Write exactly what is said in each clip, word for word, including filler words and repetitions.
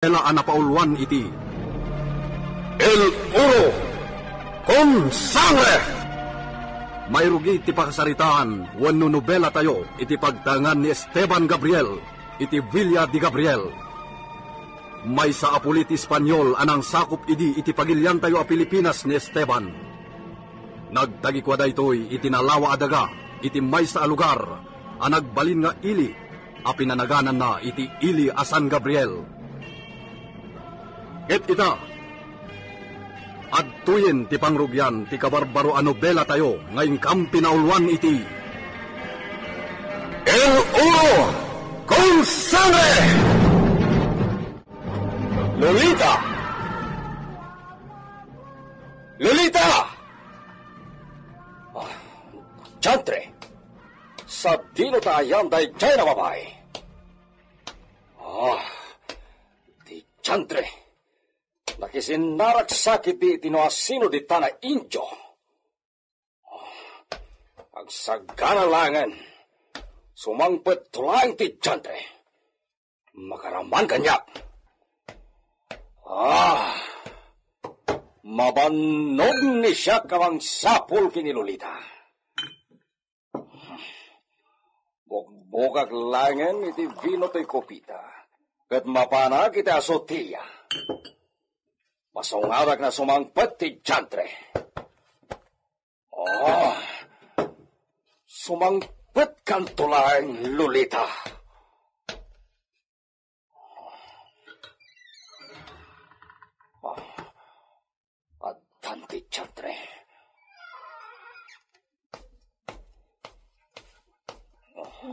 nobela a napauluan iti El Oro con Sangre! Mairugi ti pakasaritaan wenno nobelatayo iti pagtaengan ni Esteban Gabriel iti Villa de Gabriel. Maysa a puli ti Espanyol a nangsakup idi iti pagiliantayo a Pilipinas ni Esteban. Nagtagikua daytoy iti nalawa a daga iti maysa a lugar a nagbalin nga ili a pinanagananna iti ili a San Gabriel. Ket ita, adtoyen ti pangrugian ti kabarbaro a nobelatayo nga inkam pinauluan iti El Oro con Sangre! Lolita! Lolita! Ah, diantre! Sadino ta ayan daydiay a babai? Ah, diantre! Nakisinnarak sakit di iti no asino di tana indio. Ah, agsagana laengen. Sumangpet laeng ti diantre. Makaraman kaniak. Ah, mabannog ni siak a mangsapul ken ni Lolita. Bukbukak laengen iti vino toy kopita, ket mapanak iti azotea. Masungadak a sumangpet ti diantre. Oh, sumangpet kanto laeng, Lolita. Ah, addan ti diantre.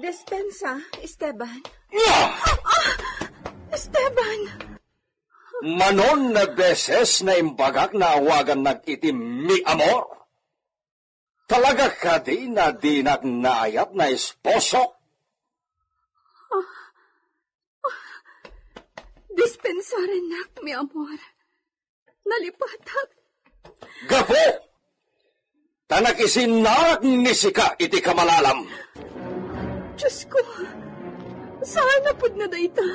Dispensa, Esteban. Ah! Ah! Esteban! Mano a beses nga imbagak nga awagannak iti mi amor? Talaga kadi nga dinak naayat nga esposo? Dispensarennak, mi amor. Nalipatak. Gapu ta nakisinnarak ni sika iti kamalalam. Diosko, saan a pudno dayta.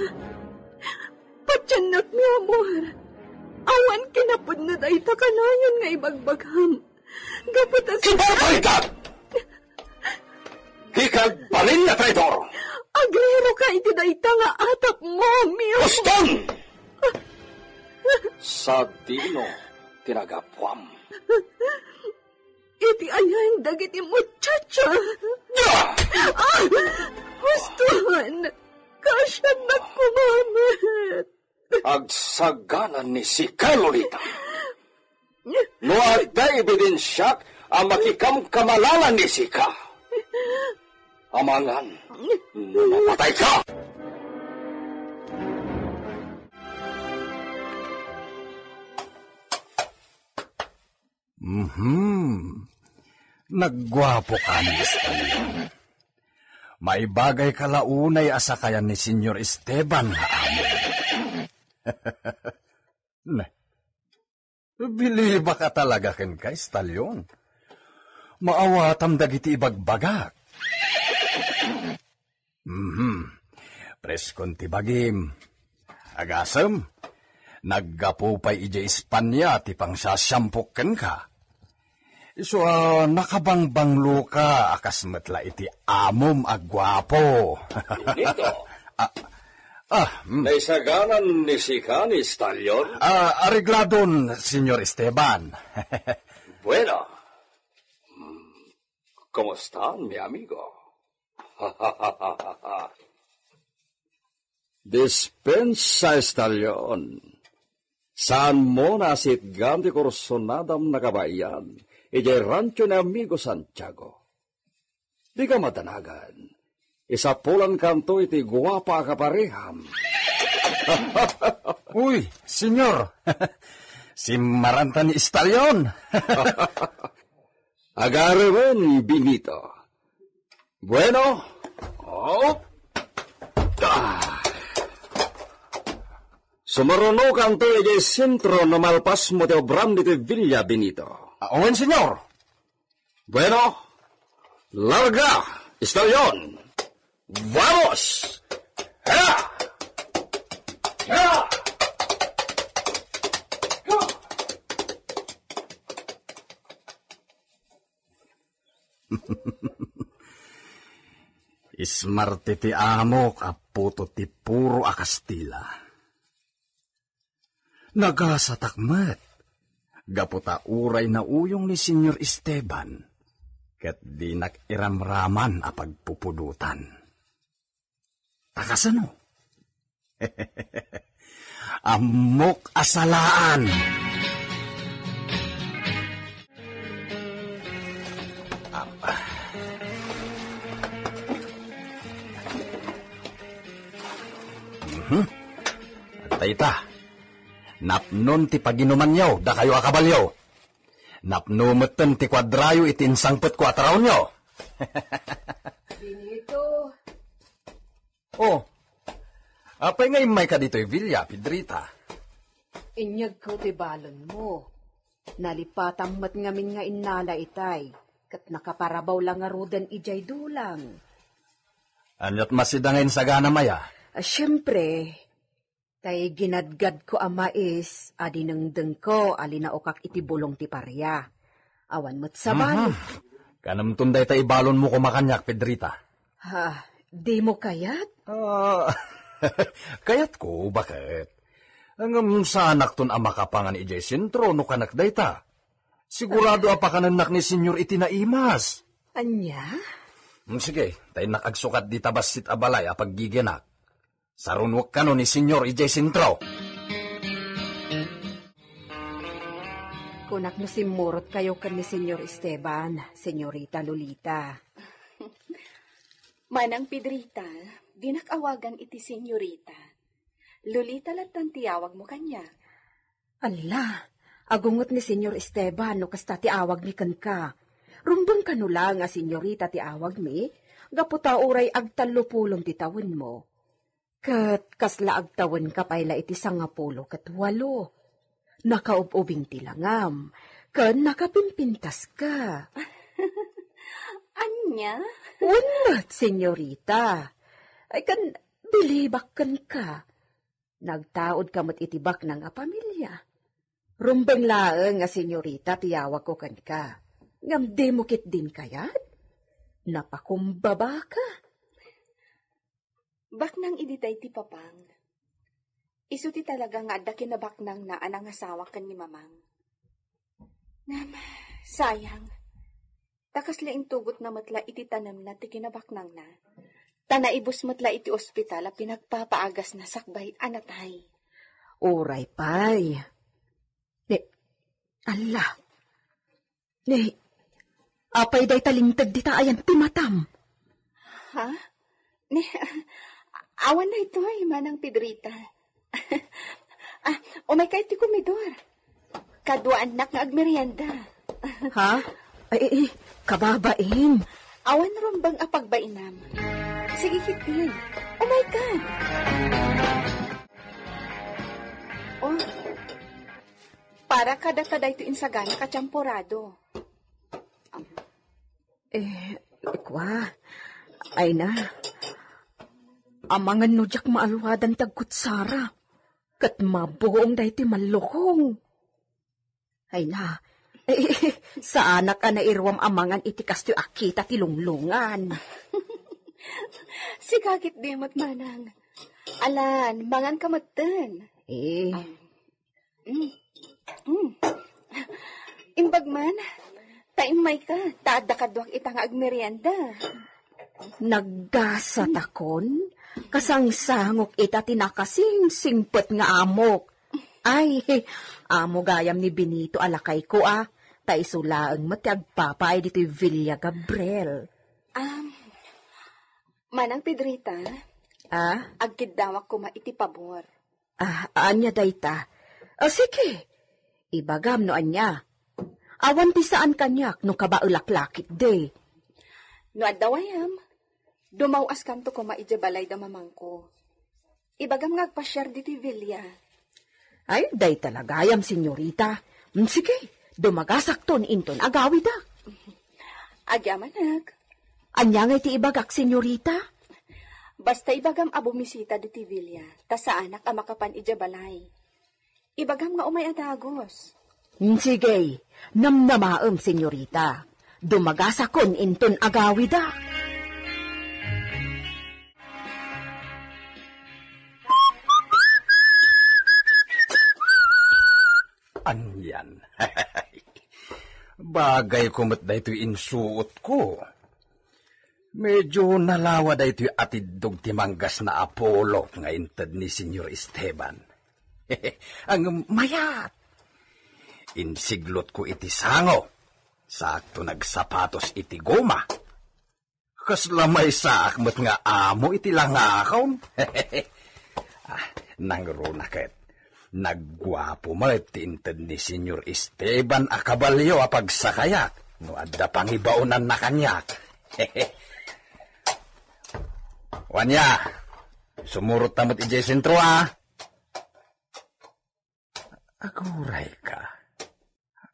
Patiennak, mi amor. Awan kinapudno dayta kanayon nga ibagbagam. Gapu ta... Kibarbarita! Dika agbalin nga traidor! Agriroka iti dayta nga atapmo, mi amor. Huston! Sadino ti nagapuam? Iti ayan dagiti muchacha. Ah! Ah! Huston! Kaasiannak koma met. Agsagana ni sika, Lolita. No adda ebidensiak a makikamkamalalan ni sika, amangan no mapatayka. Mhm. Nagguapoka, Miss Tanya. Maibagayka la unay a sakayan ni Señor Esteban nga amo. Ne. Bilibaka talaga kenka, Estalion. Maawatam dagiti ibagbagak. Mhm. Preskon ti bagim. Agasem, naggapu pay idiay Espanya ti pangsasiampok kenka. Isu a nakabangbangloka a kas met la iti amom a guapo. Benito. Ah, ah, mm. Naisaganan ni sika ni Estalion? Ah, aregladon, Señor Esteban. Bueno. Mm, kumusta, mi amigo? Dispensa, Estalion. Saanmo nga asitgan ti kursonadam nakabaian idiay rancho ni amigo Santiago. Dika madanagan. Isapulankanto iti guapa a kapareham. Uy, senyor. Simmaranta ni Estalion. Agaremen, Benito. Bueno. Oh. Ah. Sumarunokanto idiay sentro no malpasmo ti obram ditoy villa, Benito. Ah, wen, senyor. Bueno, larga, Estalion. Vamos! Ha! Ha! Ismarte ti amok a puto ti puro a Kastila. Nagasatak met, gapu ta uray nauyong ni Señor Esteban, ket dinak iramraman a pagpupudotan. Ta kasano? Ammok a salaan! Mhm. Dayta, napnon ti paginumanyo, dakayo a kabalio. Napno metten ti kuadrayo iti insangpetko a taraonyo. Benito. Oh, apay nga immayka ditoy villa, Pedrita? Inyegko ti balonmo. Nalipatam met ngamin nga innala itay, ket nakaparabaw la ngaruden idiay dulang. Aniat masida nga insaganam aya? Ah, siempre, tay ginadgadko a mais a dinengdengko a linaokak iti bulong ti paria. Awan met sabali. Mhm. Kanemton dayta ibalonmo koma kaniak, Pedrita? Ha, dimo kayat? Ah, kayatko, baket. Ngem saanakton a makapangan idiay sentro no kanak dayta. Sigurado a pakanennak ni Senyor iti naimas. Ania? Mm, sige, ta innak agsukat dita bassit a balay a paggigenak. Sarunok kano ni Senyor idiay sentro. Kunak no simmurot kayo ken ni Senyor Esteban, Senyorita Lolita. Manang Pedrita, dinak awagan iti senyorita. Lolita lattan ti awagmo kaniak. Alla, agungot ni Senyor Esteban no kasta ti awagmi kenka. Rumbeng kano la nga senyorita ti awagmi, gapu ta uray agtallopulom ti tawenmo. Ket kasla agtawenka pay la iti sangapulo ket walo. Nakaub-ubing ti langam, ken nakapimpintaska. Ania? Wen met, senyorita. Ay, kan bilibak kenka. Nagtaudka met iti baknang a pamilia. Rumbeng laeng nga senyorita ti yawagko kenka. Ngem dimo ketdin kayat? Napakumbabaka. Baknang idi daydi, Papang. Isu ti talaga nga adda kinabaknangna a nangasawa ken ni Mamang. Ngem, sayang. Ta kasla intugotna met la iti tanemna ti kinabaknangna. Ta naibus met la iti ospital a pinagpapaagasna sakbay a natay. Uray pay. Ne, alla. Ne, apay dayta linteg dita ayan ti matam? Ha? Ne, awan daytoy, Manang Pedrita. Ah, umayka iti komedor. Kaduaannak nga agmerienda. Ha? Ay, ay, ay, kababain. Awan rumbeng a pagbainam. Sige, ketdin. Umayka. Oh, para kadata daytoy insaganak a champorado. Eh, kua, ay na. Amangan no diak maaluadan ti agkutsara. Ket mabuong daytoy mallukong. Ay na. Eh, saanak a nairuam a mangan iti kastoy a kita ti lunglungan. Sika ketdi met, Manang. Alan, mangan ka metten. Eh. Mm. Mm. Imbag man, ta immayka, ta adda kaduak ita nga agmerienda. Naggasatakon, kasangsangok ita ti nakasingsingpet nga amok. Ay, amo gayam ni Benito a lakayko, a, ta isu laeng met ti agpapaay ditoy Villa Gabriel. Um, Manang Pedrita, ah? Agkiddawak koma iti pabor. Ah, ania dayta? Ah, sige. Ibagam no ania. Awan ti saan kaniak no kabaelak la ketdi. No adda wayam, dumaw-askanto koma idiay balay da mamangko. Ibagam nga agpasiar ditoy villa. Ay, dayta la gayam, senyorita. Mm, sige, dumagasakton inton agawidak. Agyamanak. Ania ngay ti ibagak, senyorita? Basta ibagam a bumisita ditoy villa, ta saanak a makapan idiay balay. Ibagam nga umay a dagus. Mm, sige, namnamaem, senyorita. Dumagasakon inton agawida. Anian. Bagay ko met daytoy insuotko. Medyo nalawa daytoy atiddog ti manggasna a polo nga inted ni Señor Esteban. Ang mayat! Insiglotko iti sango. Sakto nagsapatos iti goma. Kasla maysaak met nga amo iti langakon. Ah, nangruna ket. Nagguapo met ti inted ni Señor Esteban a kabalio a pagsakayak no adda pangibaonanna kaniak. Wania, sumurot ta met idiay sentro, a. Aguray ka.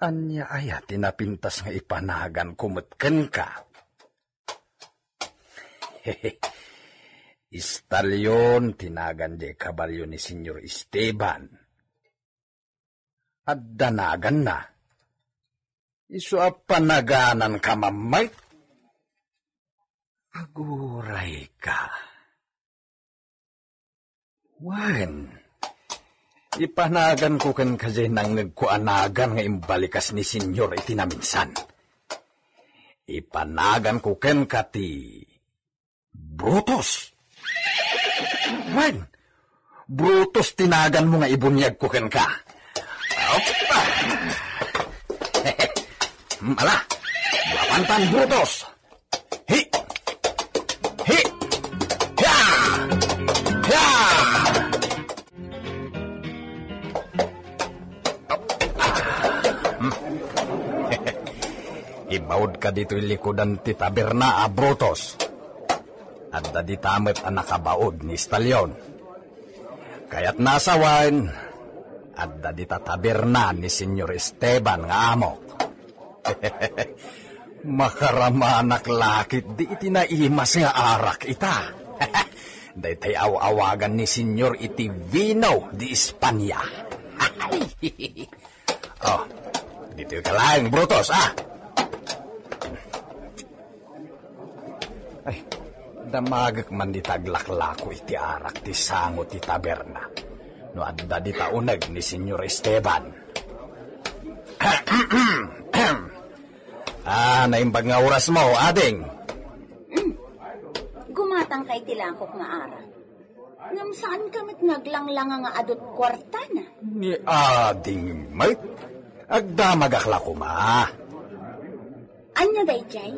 Ania aya ti napintas nga ipanagan ko met kenka? Istalyon ti nagan diay kabalio ni Señor Esteban. Adda naganna. Isu a panagananka, Mamay. Aguray ka. Wen, ipanaganko kenka diay nangngegko a nagan nga imbalikas ni Señor iti naminsan. Ipanaganko kenka ti Brutus. Wen, Brutus ti naganmo nga ibuniagko kenka. Opa! Ala, mapantan, Brutus! Hi! Hi! Hia! Hia! Ibaudka ditoy likudan ti taberna a Brutus. Adda dita met a nakabaud ni Stalyon. Kayatna a sawen, adda dita taberna ni Señor Esteban nga amok. Makaramanak la ketdi iti naimas nga arak ita. Daytay aw-awagan ni Señor iti vino de España. Oh, ditoy ka laeng, Brutus, ah! Ay, damagek man dita aglaklako iti arak ti sango ti taberna. No adda dita uneg ni Señor Esteban. Ah, naimbag nga orasmo, ading. Mm. Gumatangka iti lakok nga arak. Ngem saanka met nga aglanglanga nga adu't kuartana? Ni ading met, agdamagak la koma. Ania daydiay?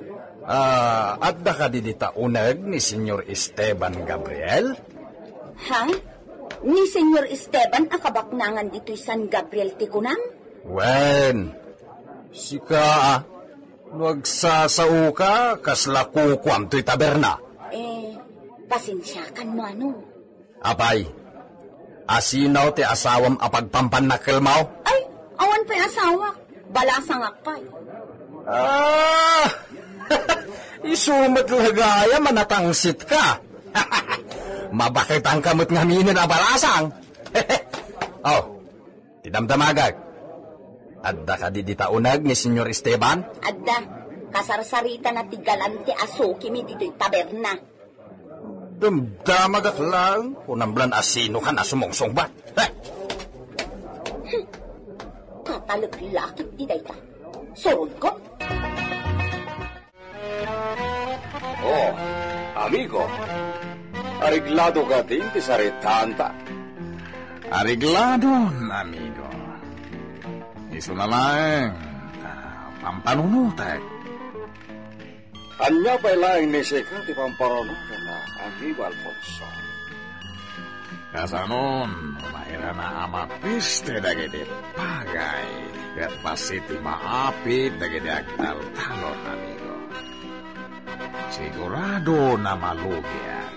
Ah, adda kadi dita uneg ni Señor Esteban Gabriel? Ha? Ni Señor Esteban a kabaknangan ditoy San Gabriel ti kunam? Wen, sika, ah, no agsasaoka, kasla kukuam toy taberna. Eh, pasensiakan no ania. Apay, asino ti asawam a pagpampannakkelmo? Ay, awan pay asawak. Balasangak pay. Ah! Isu met la gayam a natangsitka. Mabaketanka met ngamin a balasang. Oh, ti damdamagek. Adda kadi dita uneg ni Señor Esteban? Adda. Kasarsaritana ti galante a sukimi ditoy taberna. Damdamagak laeng, kunam la no asinokan a sumungsungbat. Heh! Hmm. Katalek la ketdi dayta. Surodko. Oh, amigo. Areglado kadi ti saritaanta? Aregladon, amigo. Isuna laeng, ah, pampanunotek. Ania pay laeng ni sika ti pamparunokan, amigo Alfonso? Kasanon, mairana a mapiste dagiti pagay, ket bassit ti maapit dagiti agtaltalon, amigo. Sigurado a malugiak.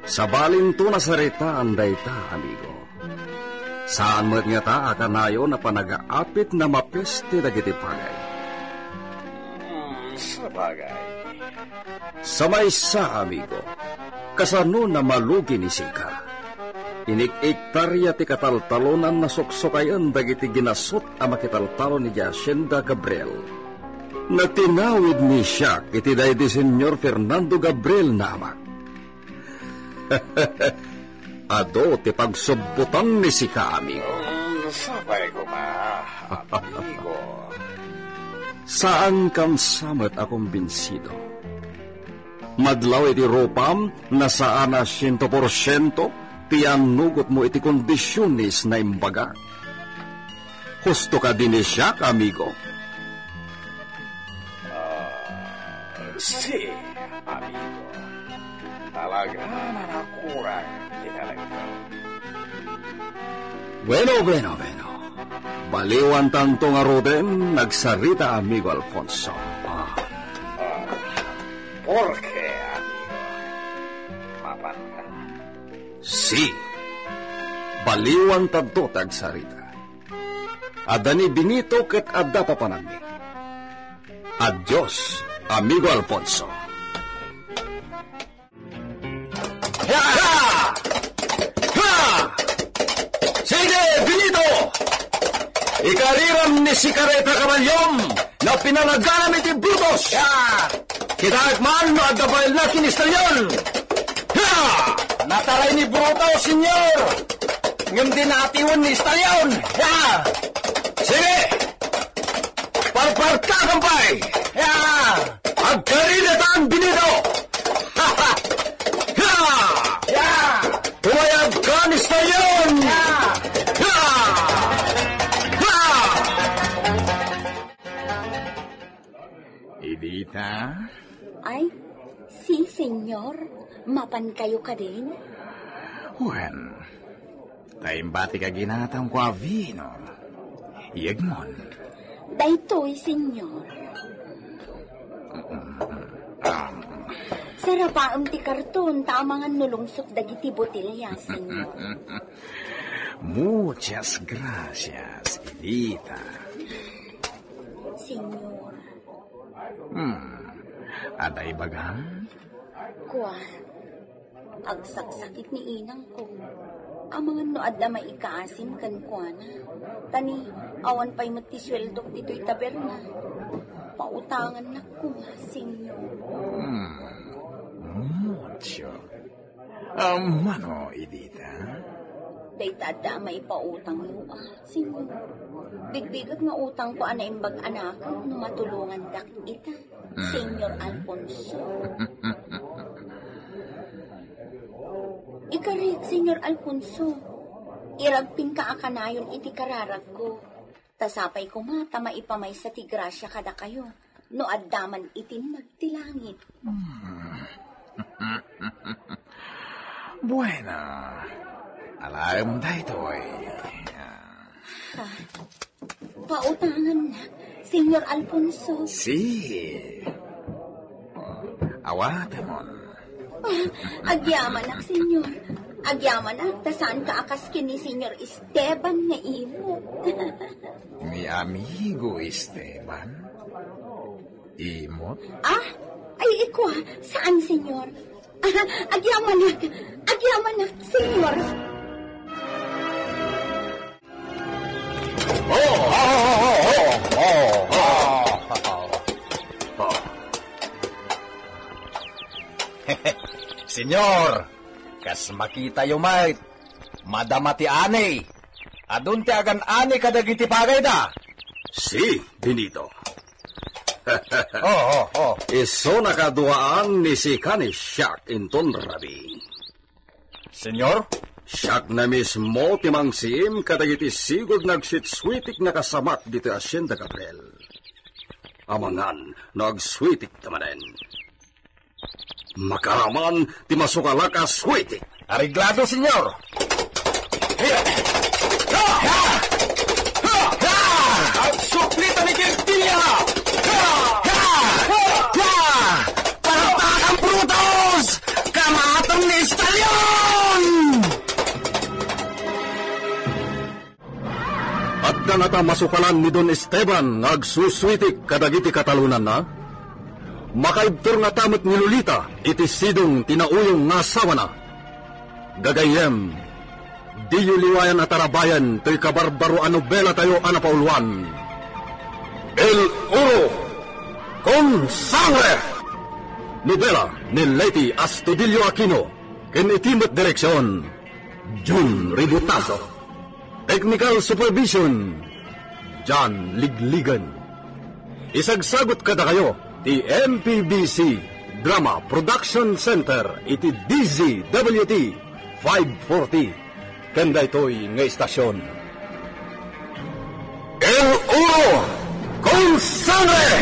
Sabalinto a saritaan dayta, amigo. Saan met ngata a kanayon a panagaapit a mapiste dagiti pagay. Hmm, sabagay. Sa maysa, amigo, kasano a malugi ni sika? Inik-iktaria ti kataltalonan a suksukayen dagiti ginasut a makitaltalon idiay Hacienda Gabriel. Natinawid ni Siak iti daydi Señor Fernando Gabriel nga amak. Adu ti pagsubbutan ni sika, amigo. Mm, sapay koma, amigo. Saan kan sa met a kumbinsido. Madlaw iti rupam, nasaan a siento porsiento ti annugotmo iti kondisiones nga imbagak. Husto kadi ni Siak, amigo? Ah, si, amigo. Talaga nga nakurang ti talagko. Bueno, bueno, bueno. Baliwantanto ngaruden nga agsarita, amigo Alfonso. Ah. Ah, porke, amigo? Mapan ka? Si. Baliwantanto ti agsarita. Adda ni Benito ket adda papananmi. Adios, amigo Alfonso. Ha! Ha! Ha! Sige, Benito! Ikariram ni sika dayta kabalyom nga pinalaganam iti Brutus! Ha! Kitaek man no adda baelna ken ni Stallion! Ha! Nataray ni Brutus, Senyor! Ngem dina atiwen ni Stallion! Ha! Sige! Parpartakan pay! Ya! Agkaridatan, Benito! Ya! Ya! Pumayag ka ni Stallion! Ya! Ya! Ya! Edita? Ay, si, Senyor. Mapan kayo kadin? Wen, Ta imbati ka ginatamko a vino. Yegmon. Daytoy, Senyor. Um, Sarabaem ti karton ta amangan no lungsot dagiti botelya, Senyor. Muchas gracias, Edita. Senyor. Hmm. Adda ibagam? Kua, agsaksakit ni inangko. Amangan no adda maikaasim kenkuana. Ta ni, awan pay met ti sueldok ditoy taberna. Pautangannak koma, Senyor. Hmm. Mucho. Ah, mano, Edita? Dayta adda a maipautangyo, a, Senyor. Bigbigek nga utangko a naimbag a nakem no matulongandak ita, Senyor Alfonso. Ikarik, Senyor Alfonso, iragpinka a kanayon iti kararagko. Ta sapay koma ta maipamaysa ti grasia kadakayo no adda man iti nagtilangit. Hmm. Bueno, alaem daytoy. Ah, pautangannak, Senyor Alfonso. Si. Awatemon. Ah, agyamanak, Senyor. Agyamanak, ta saanka a kas ken ni Senyor Esteban nga imok. Ni amigo Esteban? Imot? Ah? Ay, ikua, saan, Senyor? Ah, agyamanak, agyamanak, Senyor. Oh, oh, oh, oh, oh, oh, oh. Senyor, kas makitayo met, madama ti ani. Adun ti agan-ani kadagiti bagayda. Si, Benito. Oh, oh, oh. Isu nakaduaan ni sika ni Siak inton rabii. Senyor? Siak na mismo ti mangsiim kadagiti sigud nga agsuitsuitik nga kasamak ditoy Hacienda Gabriel. Amangan no agsuitik ta manen. Makaraman ti masukalak a suitik. Areglado, Senyor. Agsuplita ni Quintilia! Palpakan, Brutus! Kamaton ni Stallion! Adda ngata masukalan ni Don Esteban nga agsusuitik kadagiti katalonanna? Makaibtur ngata met ni Lolita iti sidong ti nauyong nga asawana? Gagayyem, diyo liwayan a tarabayen toy kabarbaro a nobelatayo a napauluan, El Oro. Con Sangre! Nobela ni Leti Astudillo Aquino, ken iti met direksion, Jun Ributazo. Technical supervision, John Ligligan. Isagsagut kadakayo ti M P B C Drama Production Center iti D Z W T five forty. Ken daytoy nga istasyon, El Oro con Sangre!